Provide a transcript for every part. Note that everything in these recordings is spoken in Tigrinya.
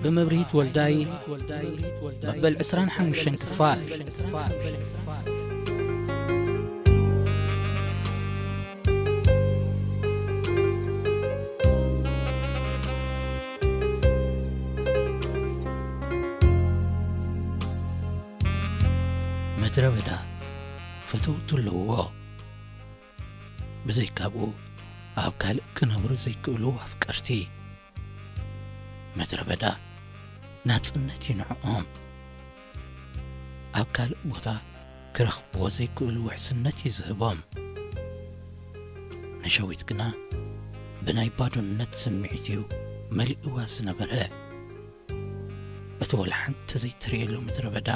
ብመብርሂት ወልዳይ፣ መበል ዕስራን ሓሙሽተን ክፋል። ምድረ በዳ ፈተውቱ ኣለውዎ። ብዘይካብኡ ኣብ ካልእ ክነብሩ ዘይክእሉ ኣፍቀርቲ። ምድረ በዳ ናጽነት እዩ ንዕኦም። ኣብ ካልእ ቦታ ክረኽብዎ ዘይክእሉ ውሕስነት እዩ ዝህቦም። ንሸዊት ግና ብናይ ባዶነት ስምዒት እዩ መሊእዋ ዝነበረ። እቲ ወላ ሓንቲ ዘይትርእየሉ ምድረ በዳ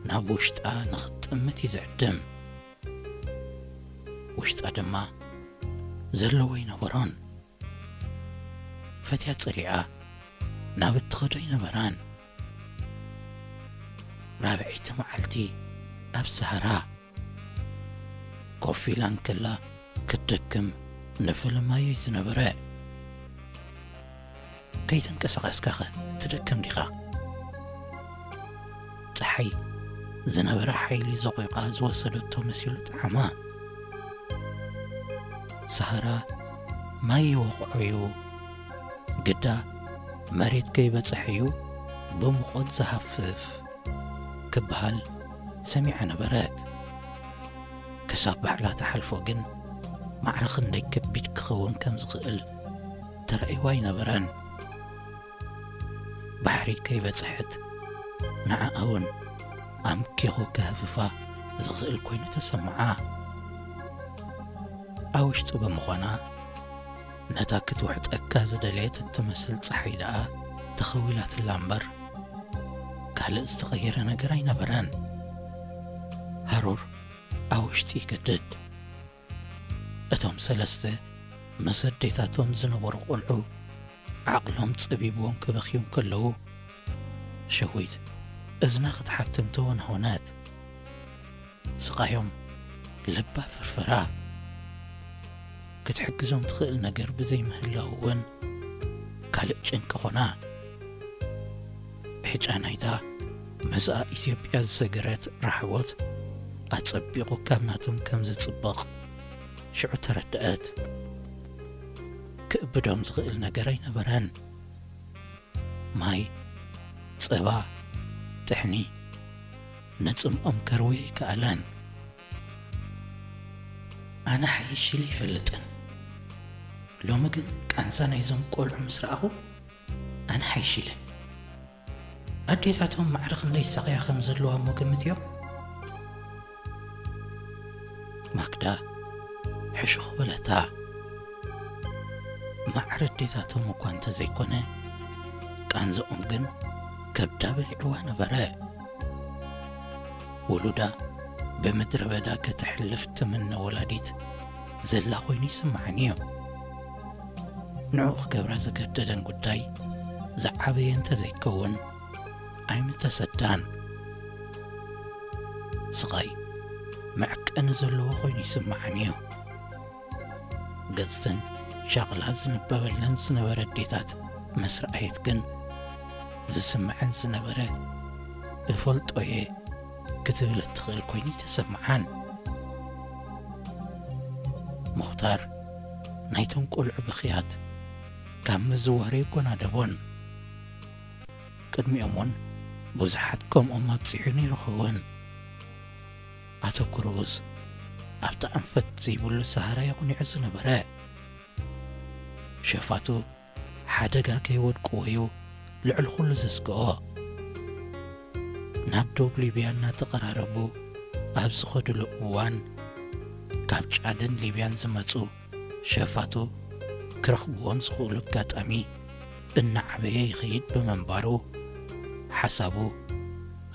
ናብ ውሽጣ ንኽትጥምት እዩ ዝዕድም። ውሽጣ ድማ ዘለዎ ኣይነበሮን። ፈትያ ጸሊኣ ናብ እትኸዶ ኣይነበራን። ራብዐይቲ መዓልቲ ኣብ ሰሃራ ኮፍ ኢላ እንከላ ክትደክም ንፍልማዮ እዩ ዝነበረ። ከይተንቀሳቐስካኸ ትደክም ዲኻ? ጸሓይ ዝነበረ ሓይሊ ዘቑቓ ዝወሰደቶ መሲሉ ጠዓማ። ሰሃራ ማይ ይወቕዖ እዩ፣ ግዳ መሬት ከይበጽሕ እዩ ብሙቐት ዝሃፍፍ ክበሃል ሰሚዓ ነበረት። ክሳብ ባዕላ ትሓልፎ ግን ማዕረ ክንደይ ከቢድ ክኸውን ከም ዝኽእል ተራእይዋ ኣይነበረን። ባሕሪ ከይበጽሐት ንዓኣ እውን ኣምኪኹ ከህፍፋ ዝኽእል ኮይኑ ተሰምዓ። ኣብ ውሽጡ ብምዃና ነታ ክትውሕጠካ ዝደለየት እትመስል ጸሓይ ደኣ ተኸዊላትላ እምበር ካልእ ዝተቐየረ ነገር ኣይነበረን። ሃሩር ኣብ ውሽጢ ይገድድ። እቶም ሰለስተ ምስ ኣዴታቶም ዝነበሩ ቆልዑ ዓቕሎም ጸቢብዎም ክበኽዩ እንከለዉ፣ ሸዊት እዝና ክትሓትም ተወናወነት። ስቓዮም ልባ ፍርፈራ። ክትሕግዞም ትኽእል ነገር ብዘይምህላው እውን ካልእ ጭንቂ ኾና። ዕጫ ናይታ ምስኣ ኢትዮጵያ ዝሰገረት ራሕቦት ኣጸቢቑ ካብ ናቶም ከም ዝጽበቕ ሽዑ ተረድአት። ክእብዶም ዝኽእል ነገር ኣይነበረን። ማይ፣ ጸባ፣ ጥሕኒ ንጽምኦም ከርውዮ ኣይከኣለን። ኣነ ሓይሽ ኢለ ኣይፈልጥን። ሎሚ ግን ቃንዛ ናይዞም ቆልዑ ምስ ረኣኹ ኣነ ሓይሽ ኢለ። ኣዴታቶም ማዕረ ክንደይ ይሳቐያ ከም ዘለዋ እሞ ገምትዮ። ማክዳ ሕሹኽ በለታ። ማዕረ ኣዴታቶም እኳ እንተዘይኮነ፣ ቃንዝኦም ግን ከብዳ በሊዕዋ ነበረ። ውሉዳ ብምድረ በዳ ከተሕልፍ ትምነ ወላዲት ዘላ ኮይኑ ይስምዓኒ እዩ። ንዑ ክገብራ ዝገደደን ጉዳይ ዝዓበየ እንተዘይከውን ኣይምተሰዳን። ስቓይ መዕቀኒ ዘለዎ ኮይኑ ይስምዓኒ እዩ። ገጽተን ሻቕላ ዝንበበለን ዝነበረ ኣዴታት ምስ ረኣየት ግን ዝስምዐን ዝነበረ እፈልጦ እየ ክትብል እትኽእል ኮይኑ ይተሰምዓን። ሙኽታር ናይቶም ቆልዑ ብኽያት ካብ ምዝዋር የጎናደቦን። ቅድሚኦም እውን ብዙሓት ከምኦም ኣብጺሑ ነይሩ ኸውን። ኣተኩሮኡስ ኣብቲ ኣንፈት ዘይብሉ ሰሃራ የቕኒዑ ዝነበረ። ሸፋቱ ሓደጋ ከይወድቅዎ እዩ ልዕሊ ኩሉ ዘስግኦ። ናብ ዶብ ሊብያ እናተቐራረቡ ኣብ ዝኸድሉ እዋን፣ ካብ ጫድን ሊብያን ዝመጹ ሸፋቱ ክረኽብዎም ዝኽእሉ ኣጋጣሚ እናዓበየ ይኸይድ ብምንባሩ፣ ሓሳቡ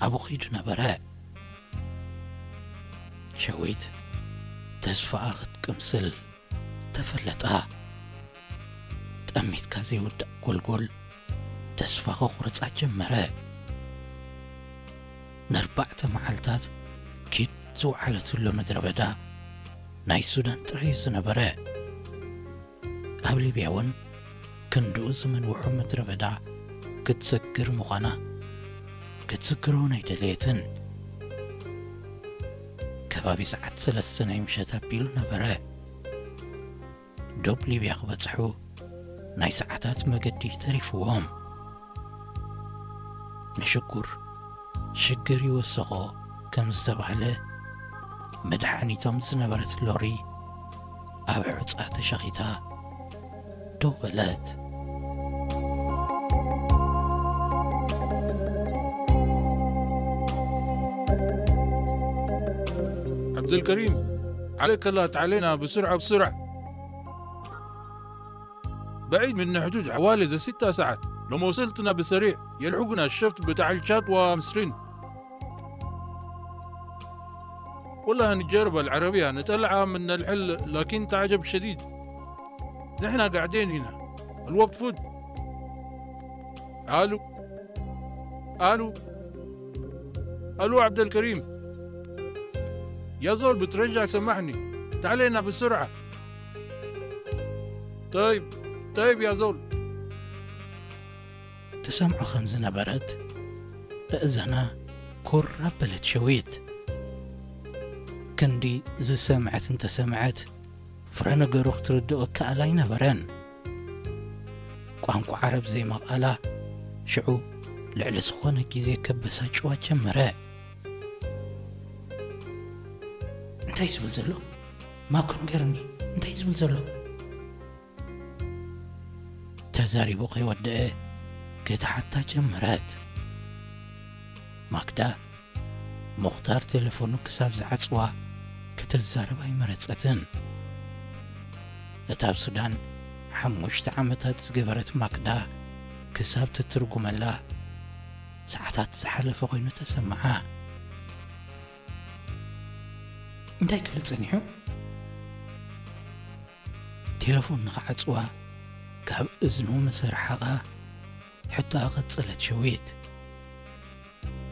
ኣብኡ ኸይዱ ነበረ። ሸዊት ተስፋኣ ክትቅምስል ተፈለጣ። ጠሚትካ ዘይውዳእ ጎልጎል ተስፋ ከቑርጻ ጀመረ። ንኣርባዕተ መዓልታት ኪድ ዝወዓለትሉ ምድረ በዳ ናይ ሱዳን ጥራይ እዩ ዝነበረ። ኣብ ሊብያ እውን ክንድኡ ዝመንውሑ ምድረ በዳ ክትሰግር ምዃና ክትዝክሮ ኣይደለየትን። ከባቢ ሰዓት ሰለስተ ናይ ምሸት ኣቢሉ ነበረ። ዶብ ሊብያ ክበጽሑ ናይ ሰዓታት መገዲ ተሪፍዎም። ንሽጉር ሽግር ይወሰኾ ከም ዝተባህለ፣ መድሓኒቶም ዝነበረት ሎሪ ኣብ ሑጻ ተሸኺታ ደው በለት። عبد الكريم، عليك الله، تعالينا بسرعة، بسرعة. بعيد من حدود حوالي زي ستة ساعات. لما وصلتنا بسريع يلحقنا الشفت بتاع الشات ومصرين. والله هنجرب العربية نطلعها من الحل، لكن تعجب شديد. نحن قاعدين هنا، الوقت فوت. الو، الو، الو عبد الكريم، يا زول بترجع سمعني، تعال هنا بسرعة. طيب، طيب يا زول. ትሰምዖ ከም ዝነበረት እእዛና ኩር ኣበለት ሸዊት። ክንዲ ዝሰምዐት እንተሰምዐት ፍረ ነገሩ ክትርድኦ ከኣል ኣይነበረን። ቋንቋ ዓረብ ዘይመቓላ ሽዑ ልዕሊ ዝኾነ ግዜ ከበሳጭዋ ጀመረ። እንታይ ዝብል ዘሎ? ማኮ ንገርኒ፣ እንታይ ዝብል ዘሎ? ተዛሪቡ ከይወደአ ክትሓታ ጀመረት። ማክዳ ሙኽታር ቴሌፎኑ ክሳብ ዝዓጽዋ ከተዛርብ ኣይመረጸትን። እታ ኣብ ሱዳን ሓሙሽተ ዓመታት ዝገበረት ማክዳ ክሳብ ትትርጉመላ ሰዓታት ዝሓለፈ ኮይኑ ተሰምዓ። እንታይ ክብል ጸኒሑ? ቴሌፎን ንኽዓጽዋ ካብ እዝኑ ምስ ኣርሓቓ ሕቶኣ ቀጸለት ሸዊት።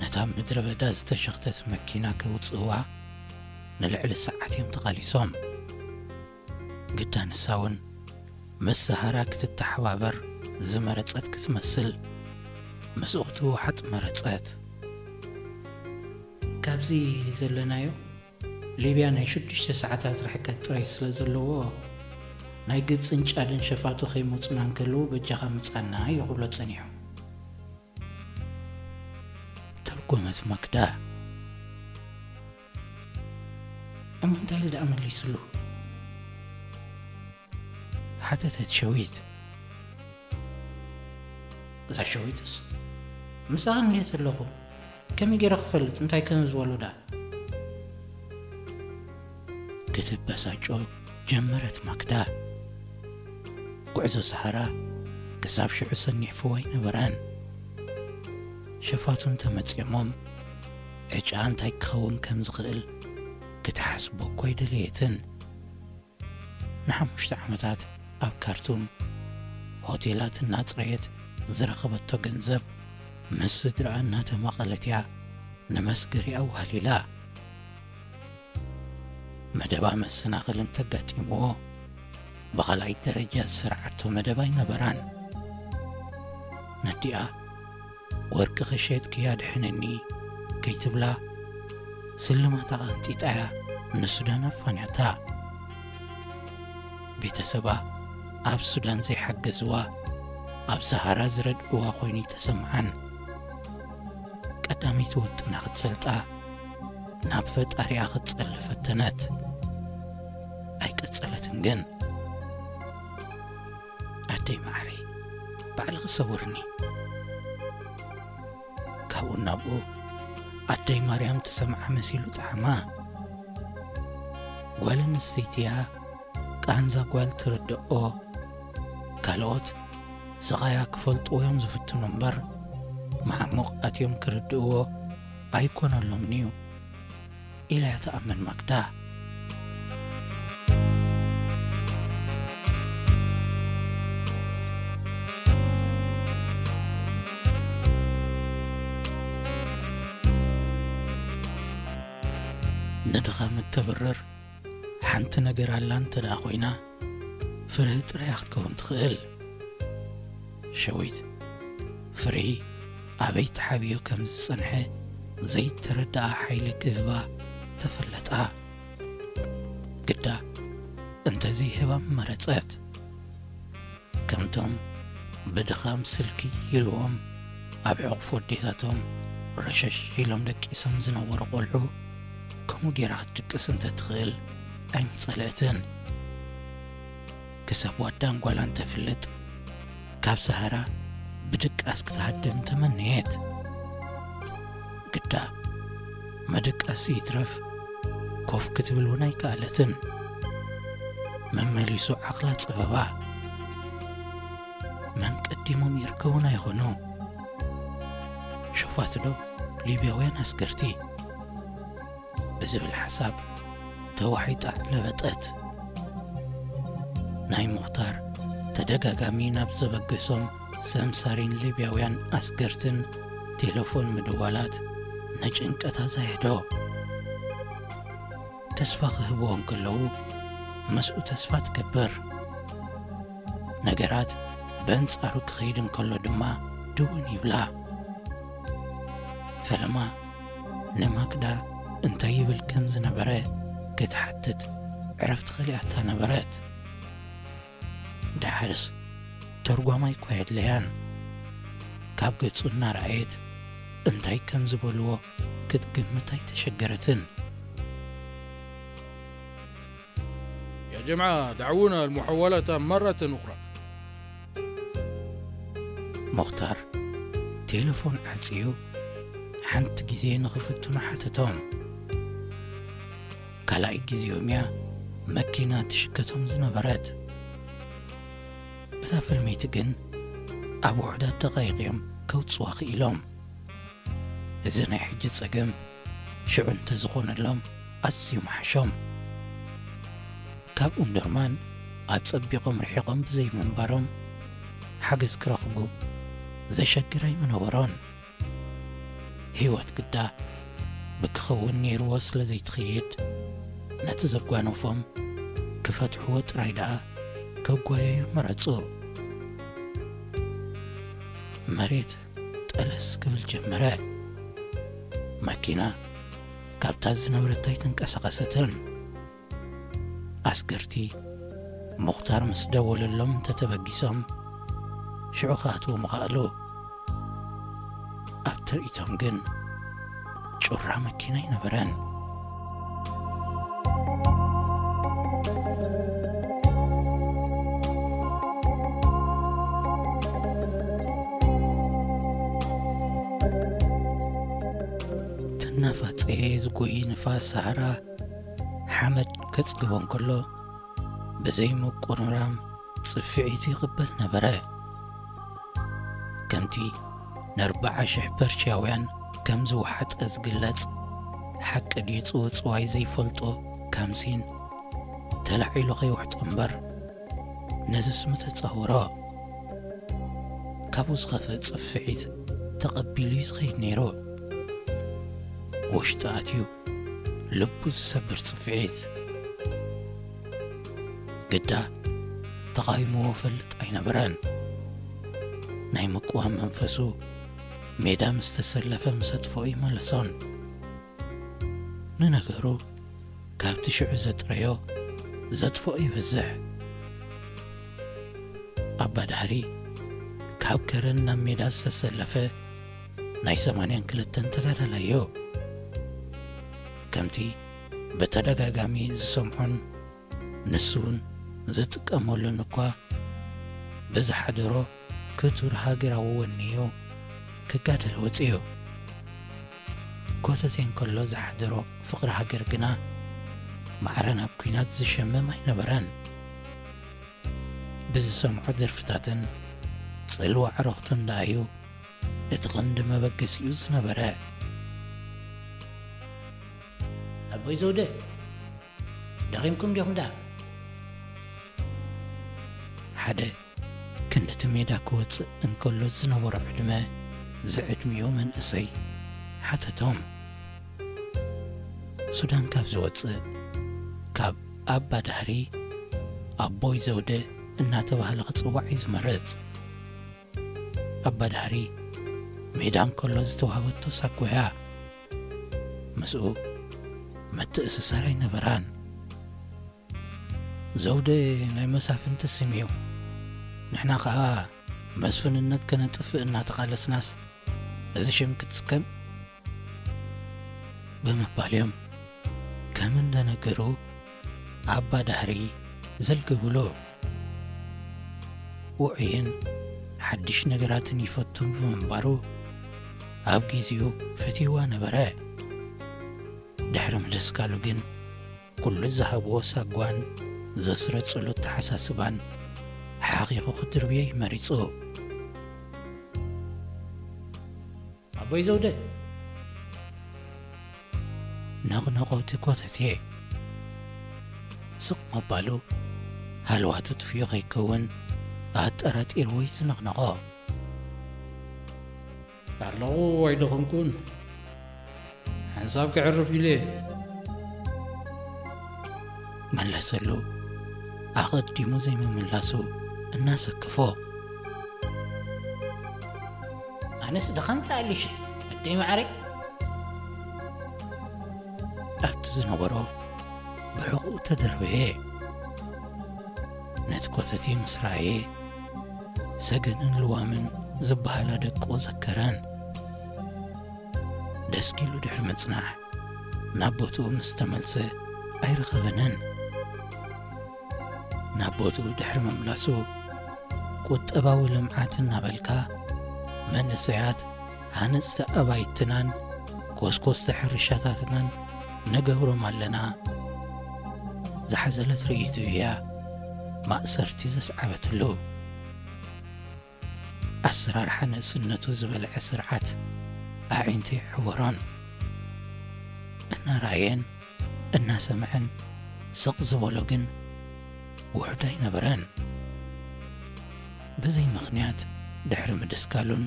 ነታ ምድረ በዳ ዝተሸኽተት መኪና ከውጽእዋ ንልዕሊ ሰዓት እዮም ተቓሊሶም። ግዳ ንሳ እውን ምስ ሰሃራ ክትተሓባበር ዝመረጸት ክትመስል ምስኡ ክትወሓጥ መረጸት። ካብዚ ዘለናዮ ሊብያ ናይ ሽዱሽተ ሰዓታት ርሕቀት ጥራይ ስለ ዘለዎ ናይ ግብፅን ጫድን ሸፋቱ ከይመፁና እንከለዉ በጃኻ ምፃና እዩ ክብሎ ፀኒሑ። ተርጎመት ማክዳ። እሞ እንታይ ኢሉ ደኣ መሊስሉ? ሓተተት ሸዊት። እዛ ሸዊትስ ምሳኻ እንድየ ዘለኹ ከመይ ገይረ ክፈልጥ እንታይ ከም ዝበሎ ደኣ? ክትበሳጮ ጀመረት ማክዳ። ጉዕዞ ሰሃራ ክሳብ ሽዑ ሰኒሕፍዎ ኣይነበረን። ሸፋቱን ተመጺኦሞም ዕጫ እንታይ ክኸውን ከም ዝኽእል ክትሓስቦ እኳ ኣይደለየትን። ንሓሙሽተ ዓመታት ኣብ ካርቱም ሆቴላት እናጽረየት ዝረኸበቶ ገንዘብ ምስ ስድራኣ እናተማቐለት እያ ንመስገሪ ኣዋህሊላ። መደባ መሰናኽል እንተጋጢምዎ ብኻልኣይ ደረጃ ዝሰርዓቶ መደብ ኣይነበራን። ነዲኣ ወርቂ ኸሸጥኪ ኣድሕነኒ ከይትብላ ስልማታ ኣቐንጢጣያ ንሱዳን ኣፋንያታ። ቤተሰባ ኣብ ሱዳን ዘይሓገዝዋ ኣብ ሰሃራ ዝረድእዋ ኮይኑ ተሰምዓን። ቀዳመይቲ ውጥና ክትሰልጣ ናብ ፈጣሪኣ ክትጸሊ ፈተነት። ኣይቀጸለትን ግን። ኣደይ ማዕረይ ባዕልኺ ሰውርኒ። ካብኡ ናብኡ ኣደይ ማርያም ተሰምዓ መሲሉ ጠዓማ። ጓል ኣንስተይቲ እያ ቃንዛ ጓል ትርድኦ። ካልኦት ስቓያ ክፈልጥዎ እዮም ዝፍትኑ እምበር መዓሙቕ ኣትዮም ክርድእዎ ኣይኮነሎምን እዩ ኢላ እያ ትኣምን ማክዳ። ንድኻም እተብርር ሓንቲ ነገር ኣላ እንተ ደኣ ኮይና ፍርሂ ጥራይ እያ ክትከውን ትኽእል። ሸዊት ፍሬ ኣበይ ተሓቢኡ ከም ዝጸንሐ ዘይተረድኣ ሓይሊ ክህባ ተፈለጣ። ግዳ እንተዘይህባም መረጸት። ከምቶም ብድኻም ስልኪ ኢልዎም ኣብ ዕቕፎ ኣዴታቶም ረሸሽ ኢሎም ደቂሶም ዝነበሩ ቆልዑ፣ ከምኡ ጌራ ክትድቅስ እንተትኽእል ኣይምጸለእትን። ክሳብ ዋዳን ጓላን ተፍልጥ፣ ካብ ሰሃራ ብድቃስ ክትሃድም ተመነየት። ግዳ ምድቃስ ይትረፍ ኮፍ ክትብል እውን ኣይከኣለትን። መመሊሱ ዓቕላ ጸበባ። መን ቀዲሞም ይርከቡና ይኾኑ? ሸፋትዶ ሊብያውያን ኣስገርቲ? ብዝብል ሓሳብ ተዋሒጣ ለበጠት። ናይ ሙኽታር ተደጋጋሚ ናብ ዘበገሶም ሰምሳሪን ሊብያውያን ኣስገርትን ቴሌፎን ምድዋላት ንጭንቀታ ዘየዶ። ተስፋ ክህብዎ እንከለዉ ምስኡ ተስፋ ትገብር። ነገራት በንጻሩ ክኸይድ እንከሎ ድማ ድውን ይብላ። ፈለማ ንማክዳ እንታይ ይብል ከም ዝነበረ ክትሓትት ዕረፍቲ ከሊኣታ ነበረት። ደሓርስ ተርጓማይ እኳ የድለያን። ካብ ገጹ እናረኣየት እንታይ ከም ዝበልዎ ክትግምት ኣይተሸገረትን። يا جماعة، دعونا المحاولة مرة أخرى. ሙኽታር ቴሌፎን ዓጽዩ ሓንቲ ግዜ ንኽፍትኑ ሓተቶም። ካልኣይ ግዜኦም እያ መኪና ትሽከቶም ዝነበረት። እታ ፍልመይቲ ግን ኣብ ውሑዳት ደቓይቕ እዮም ከውጽዋ ክኢሎም። እዚ ናይ ሕጂ ጸገም ሽዑ እንተዝኾነሎም ኣዝዩ ምሓሾም። ካብ ኡምደርማን ኣጸቢቖም ርሒቖም ብዘይምንባሮም ሓገዝ ክረኽቡ ዘሸግር ኣይምነበሮን። ህይወት ግዳ ብክኸውን ነይርዎ ስለ ዘይትኽየድ ነቲ ዘጓነፎም ክፈትሕዎ ጥራይ ደኣ ከጓየዩ መረጹ። መሬት ጠለስ ክብል ጀመረ። መኪና ካብታ ዝነበረት ኣይተንቀሳቐሰትን። ኣስገርቲ ሙኽታር ምስ ደወለሎም እንተተበጊሶም ሽዑ ክኣትዉ ምኸኣሉ። ኣብ ትርኢቶም ግን ጩራ መኪና ኣይነበረን። ትናፋጸየ ዝጎይ ንፋስ ሰሃራ ሓመድ ከጽግቦ እንከሎ ብዘይ ምቁርራም ጽፍዒት ይቕበል ነበረ። ከምቲ ንኣርብዓ ሽሕ ፐርሽያውያን ከም ዝወሓጠ ዝግለጽ ሓቂ ድዩ ጽውጽዋይ ዘይፈልጦ ካምሲን ተላዒሉ ከይውሕጦ እምበር ነዚ ስሙ ተጻወሮ። ካብኡ ዝኸፍእ ጽፍዒት ተቐቢሉ እዩ ዝኸይድ ነይሩ። ውሽጢ ኣትዩ ልቡ ዝሰብር ጽፍዒት። ግዳ ተቓይምዎ ፈልጥ ኣይነበረን። ናይ ምቅዋም መንፈሱ ሜዳ ምስ ተሰለፈ ምስ ኣጥፍኦ ይመለሶን። ንነገሩ ካብቲ ሽዑ ዘጥረዮ ዘጥፍኦ ይበዝሕ። ኣባ ዳህሪ ካብ ከረን ናብ ሜዳ ዝተሰለፈ ናይ ሰማንያን ክልተን ተጋዳላይ እዩ። ከምቲ ብተደጋጋሚ ዝሰምዖን ንሱ እውን ዝጥቀመሉን እኳ ብዝሓደሮ ክቱር ሃገራዊ ወኒ እዩ ክጋደል ወፂኡ። ኮተቴ እንከሎ ዝሓደሮ ፍቕሪ ሃገር ግና ማዕረ ናብ ኲናት ዝሸምም ኣይነበረን። ብዝሰምዖ ደርፍታትን ጽልዋ ዕረኽቱን ደኣ እዩ እቲ ቐንዲ መበገሲኡ ዝነበረ። ኣቦይ ዘውደ፣ ደኺምኩም ዲኹም ደኣ? ሓደ ክንድቲ ሜዳ ክወጽእ እንከሎ ዝነበሮ ዕድመ ዝዕድሚኡ መንእሰይ ሓተቶም። ሱዳን ካብ ዝወጽእ ካብ ኣባ ዳህሪ ኣቦይ ዘውደ እናተባህለ ክጽዋዕ እዩ ዝመርጽ። ኣባ ዳህሪ ሜዳ እንከሎ ዝተዋህበቶ ሳጓ እያ። ምስኡ ምትእስሳር ኣይነበራን። ዘውደ ናይ መሳፍንቲ ስም እዩ። ንሕና ኸኣ መስፍንነት ከነጥፍእ እናተቓለስናስ እዚ ሽም ክትስከም ብምባል እዮም ከም እንደነገሩ ኣባ ዳህሪ ዘልግብሉ። ውዑይን ሓድሽ ነገራትን ይፈቱን ብምንባሩ ኣብ ግዜኡ ፈትይዋ ነበረ። ድሕሪ ምድስካሉ ግን ኩሉ ዝሃብዎ ሳጓን ዘስረጽሉ ኣተሓሳስባን ሓኺኹ ክድርብዮ እዩ መሪጹ። ኣቦይ ዘውደ፣ ነቕነቖ እቲ ኮተቴ። ስቕ ምባሉ ሃለዋቱ ጥፍዮ ከይከውን ኣጠራጢርዎ እዩ ዝነቕነቖ። ኣለኹ፣ ኣይደኸምኩን። ሓንሳብ ከዕርፍ ኢለ። መለሰሉ ኣቐዲሙ ዘይምምላሱ እናሰከፎ። ኣነስ ደኸምቲ ኣሊሽ፣ ኣደይ ማዕረይ። ኣብቲ ዝነበሮ ብሕቑኡ ተደርበየ። ነቲ ኮተቴ ምስ ረኣየ፣ ሰገንን ልዋምን ዝበሃላ ደቁ ዘከረን። ደስኪሉ ድሕሪ ምጽናሕ፣ ናብ ቦትኡ ምስ ተመልሰ ኣይረኸበንን። ናብ ቦትኡ ድሕሪ ምምላሱ፣ ቁጠባዊ ልምዓት እናበልካ፣ መንእሰያት ሃነጽቲ ኣባይትናን ኮስኮስቲ ሕርሻታትናን ንገብሮም ኣለና ዝሓዘለት ርእይቶ እያ ማእሰርቲ ዘስዓበትሉ። ኣሰራርሓ ንእስነቱ ዝበልዐ ስርዓት ኣዒንቲ ይሕወሮን። እናረኣየን እናሰምዐን ስቕ ዝበሎ ግን ውሑድ ኣይነበረን። ብዘይ ምኽንያት ድሕሪ ምድስካሉን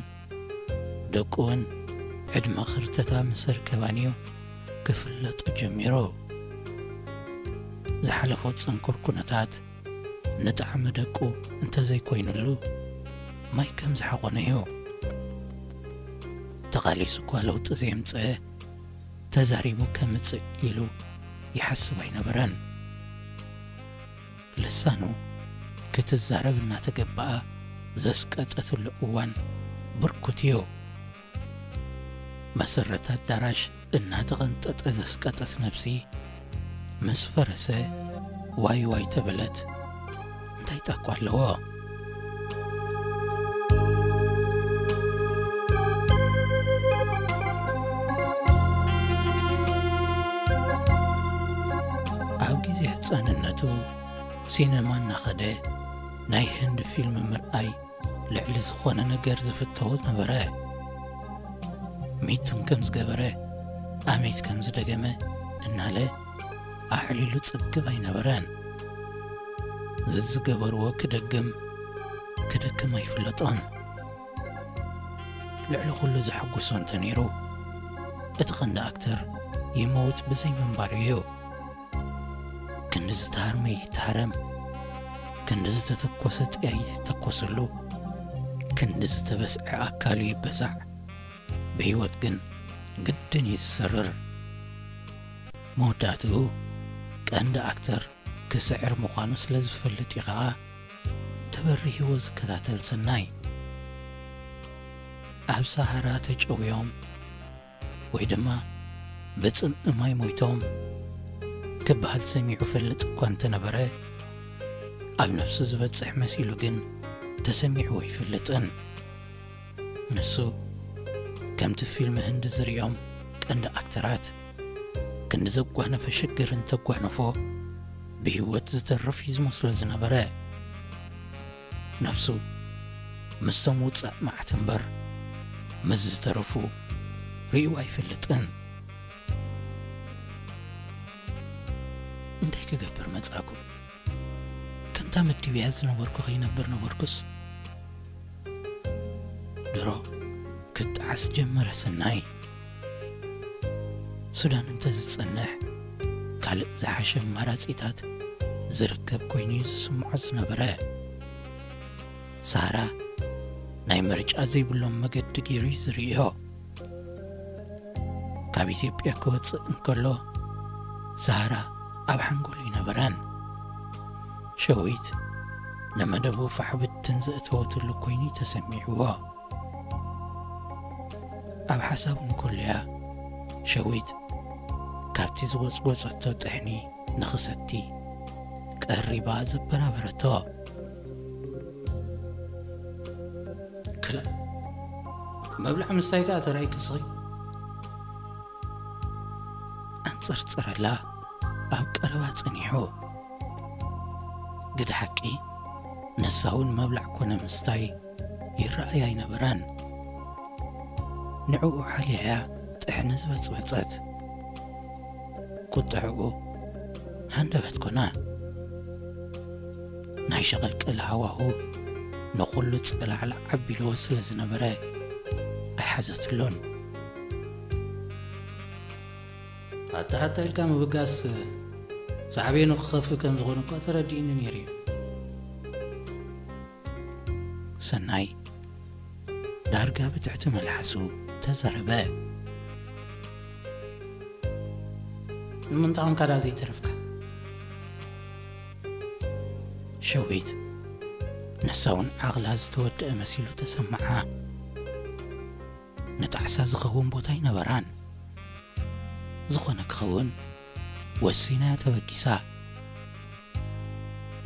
ደቁ እውን ዕድመ ክርተታ ምስ ኣርከባን እዩ ክፍለጡ ጀሚሩ። ዝሓለፎ ጽንኩር ኩነታት ንጣዕሚ ደቁ እንተዘይኮይኑሉ ማይ ከም ዝሓቖነ እዩ። ተቓሊሱ እኳ ለውጢ ዘየምጽአ ተዛሪቡ ከምጽእ ኢሉ ይሓስብ ኣይነበረን። ልሳኑ ክትዛረብ እናተገበኣ ዘስቀጠትሉ እዋን ብርኩት እዩ። መሰረት ኣዳራሽ እናተቐንጠጠ ዘስቀጠት ነብሲ ምስ ፈረሰ ዋይ ዋይ ተበለት። እንታይ ጣቋ ኣለዎ? ኣብ ግዜ ህጻንነቱ ሲነማ እናኸደ ናይ ህንድ ፊልም ምርኣይ ልዕሊ ዝኾነ ነገር ዝፍተው ነበረ። ሚቱን ከም ዝገበረ፣ ኣሜት ከም ዝደገመ እናለ ኣዕሊሉ ጽግብ ኣይነበረን። ዝዝገበርዎ ክደግም ክደክም ኣይፍለጦን። ልዕሊ ኩሉ ዘሐጉሶ እንተ ነይሩ፣ እቲ ቐንዲ ኣክተር ይመውት ብዘይ ምንባሩ እዩ። ክንዲ ዝተሃርመ ይተሃረም፣ ክንዲ ዝተተኮሰ ጥያይ ይተኮሰሉ፣ ክንዲ ዝተበስዐ ኣካሉ ይበሳዕ። ብህይወት ግን ግድን እዩ ዝሰርር። መወዳእትኡ ቀንዲ ኣክተር ክስዕር ምዃኑ ስለ ዝፈልጥ እዩ ኸኣ ተበሪህዎ ዝከታተል ሰናይ። ኣብ ሰሃራ ተጨውዮም ወይ ድማ ብጽምኢ ማይ ሞይቶም ክበሃል ሰሚዑ ፈልጥ እኳ እንተነበረ፣ ኣብ ነፍሱ ዝበጽሕ መሲሉ ግን ተሰሚዕዎ ኣይፈልጥን። ንሱ ከምቲ ፊልም ህንዲ ዝርእዮም ቀንዲ ኣክተራት ክንዲ ዘጓነፈ ሽግር እንተጓነፎ ብህይወት ዝተርፍ እዩ ዝመስሎ ዝነበረ። ነፍሱ ምስቶም ውጻእ መዓት እምበር ምስ ዝተረፉ ርእዩ ኣይፈልጥን። እንታይ ክገብር መጻእኩ? ከምታ መዲብያ ዝነበርኩ ከይነብር ነበርኩስ? ድሮ ክጠዓስ ጀመረ ሰናይ። ሱዳን እንተ ዝጸንሕ ካልእ ዝሓሸ ኣማራጺታት ዝርከብ ኮይኑ እዩ ዝስምዖ ዝነበረ። ሳራ ናይ ምርጫ ዘይብሎም መገዲ ገይሩ እዩ ዝርእዮ። ካብ ኢትዮጵያ ክወፅእ እንከሎ፣ ሳራ ኣብ ሓንጎሉ ኣይነበረን። ሸዊት ንመደቡ ፋሕ ብትን ዘእተወትሉ ኮይኑ ተሰሚዕዎ። ኣብ ሓሳቡ እንከሎ እያ ሸዊት ካብቲ ዝጎጽጎጸቶ ጥሕኒ ንኽሰቲ ቀሪባ ዘበራበረቶ። ክላ፣ መብልዕ ምስታይ ከኣ ተራእይኪ ስኺ? ኣንጸርጸረላ ኣብ ቀረባ ጸኒሑ። ግደ ሓቂ፣ ንሳ እውን መብላዕ ኮነ ምስታይ ይረኣያ ኣይነበረን። ንዕኡ ሓልያ እያ ጥሕኒ ዝበጽበጸት። ቁጥዕኡ ሃንደበት ኮነ። ናይ ሸቐልቀል ሃዋሁ ንኹሉ ጸላዕላዕ ኣቢልዎ ስለ ዝነበረ ኣይሓዘትሉን። ኣታ ኣታ ኢልካ ምብጋስ ሳዕቤኑ ክኸፍእ ከም ዝኾነ እኳ ተረዲእኒ ነይሩ እዩ። ሰናይ ዳርጋ ብትሕቲ መልሓሱ ተዛረበ። ንምንታይ ኮንካ ደኣ ዘይተረፍካ? ሸዊት ንሳ እውን ዓቕላ ዝተወደአ መሲሉ ተሰምዓ። ንጣዕሳ ዝኸውን ቦታ ኣይነበራን። ዝኾነ ክኸውን ወሲና እያ ተበጊሳ።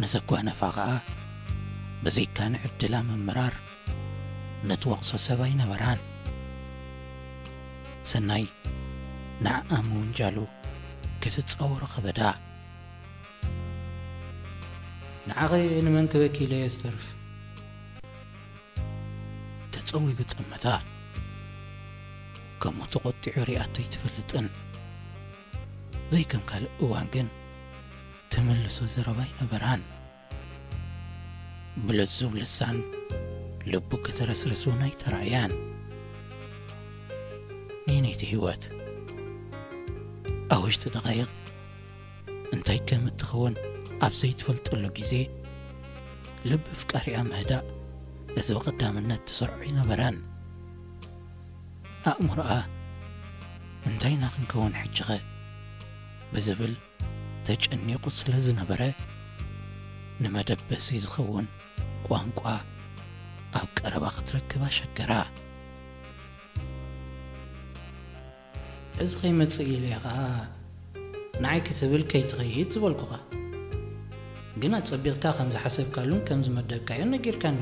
ንዘጓነፋ ኸኣ ብዘይካ ንዕድላ ምምራር ንትወቕሶ ሰብ ኣይነበራን። ሰናይ ንዓኣ ምውንጃሉ ክትጻወሮ ከበዳ። ንዓኺ ንመን ክበኪ ኢለ እየ ዝተርፍ? ተጸዊጉ ጠመታ። ከምኡ ተቖጢዑ ሪኣቶ ኣይትፈልጥን። ዘይከም ካልእ እዋን ግን ትምልሶ ዘረባ ኣይነበራን። ብልዙብ ልሳን ልቡ ከተረስርስ እውን ኣይተራእያን። ነይነይቲ ህይወት ኣብ ውሽጢ ደቓይቕ እንታይ ከም እትኸውን ኣብ ዘይትፈልጠሉ ግዜ፣ ልቢ ኣፍቃሪኣ ምህዳእ እቲ ብቐዳምነት ትሰርዖ ኣይነበረን። ኣእምሮኣ እንታይ ኢና ክንከውን ሕጂኸ ብዝብል ተጨኒቑ ስለ ዝነበረ፣ ንመደበሲ ዝኸውን ቋንቋ ኣብ ቀረባ ክትረክብ ኣሸገራ። እዚ ከይመጽእ ኢለ እየ ኸኣ ንዓይ ክትብል ከይትኸይድ ዝበልኩኻ። ግን ኣጸቢቕካ ከም ዝሓሰብካሉን ከም ዝመደብካዮን ነጊርካኒ።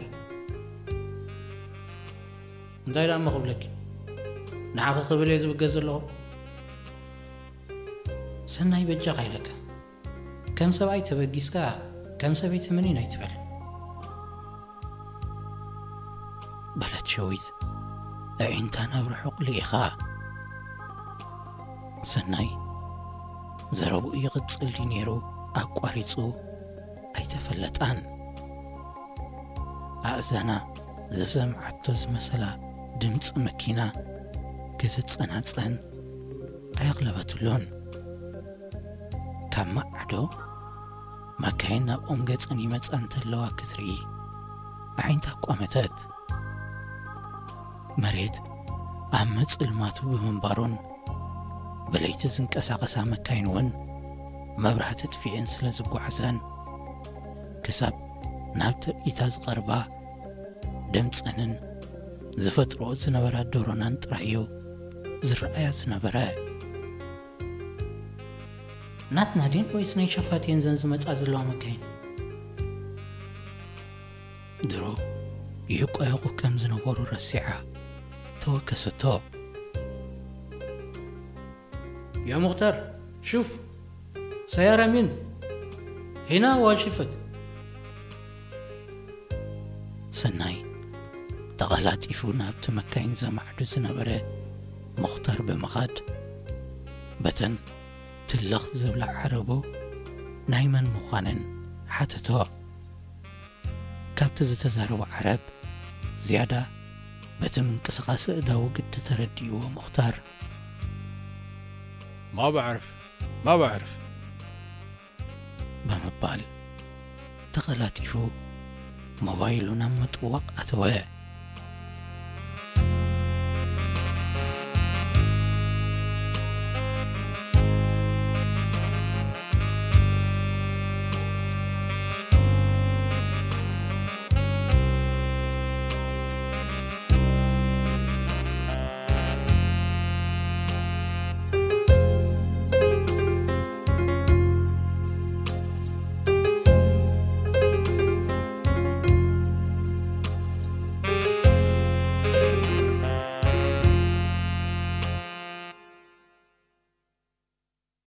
እንታይ ደኣ እሞ ክብለኪ? ንዓኺ ክብል እየ ዝብገስ ዘለኹ። ሰናይ በጃኻ ኢለካ። ከም ሰብኣይ ተበጊስካ ከም ሰበይቲ ምኒን ኣይትበል። በለት ሸዊት ኣዒንታ ናብ ርሑቕ ልኢኻ። ሰናይ ዘረብኡ ይቕጽል ድዩ ነይሩ ኣቋሪጹ ኣይተፈለጣን። ኣእዛና ዝሰምዓቶ ዝመሰላ ድምጺ መኪና ክትጸናጸን ኣየቕለበትሉን። ካብ ማዕዶ መካይን ናብ ኦም ገጸን ይመጻ እንተለዋ ክትርኢ ኣዒንታ ኣቋመተት። መሬት ኣብ ምጽልማቱ ብምንባሩን ብለይቲ ዝንቀሳቐሳ መካይን እውን መብራህቲ ጥፊኤን ስለ ዝጓዓዛን ክሳብ ናብ ትርኢታ ዝቐርባ ድምጸንን ዝፈጥርኦ ዝነበራ ዶሮናን ጥራይ እዩ ዝረኣያ ዝነበረ። ናትና ድየን ወይስ ናይ ሸፋት እየን ዘን ዝመጻ ዘለዋ መካይን? ድሮ ይቋየቑ ከም ዝነበሩ ረሲዓ ተወከሰቶ። ያ ሙኽታር፣ ሹፍ፣ ሰያራ ሚን ሂና ዋልሽፈት። ሰናይ ተቐላጢፉ ናብቲ መካይን ዘማዕዱ ዝነበረ ሙኽታር ብምኻድ፣ በተን ትልኽ ዝብላ ዓረቡ ናይ መን ምዃነን ሓተቶ። ካብቲ ዝተዛረቦ ዓረብ ዝያዳ በቲ ምንቅስቓስ ኣእዳዉ ግዲ ተረዲእዎ ሙኽታር፣ "ማ ብዕርፍ፣ ማ ብዕርፍ" ብምባል ተቐላጢፉ ሞባይሉ ናብ ምጥዋቕ ኣተወ።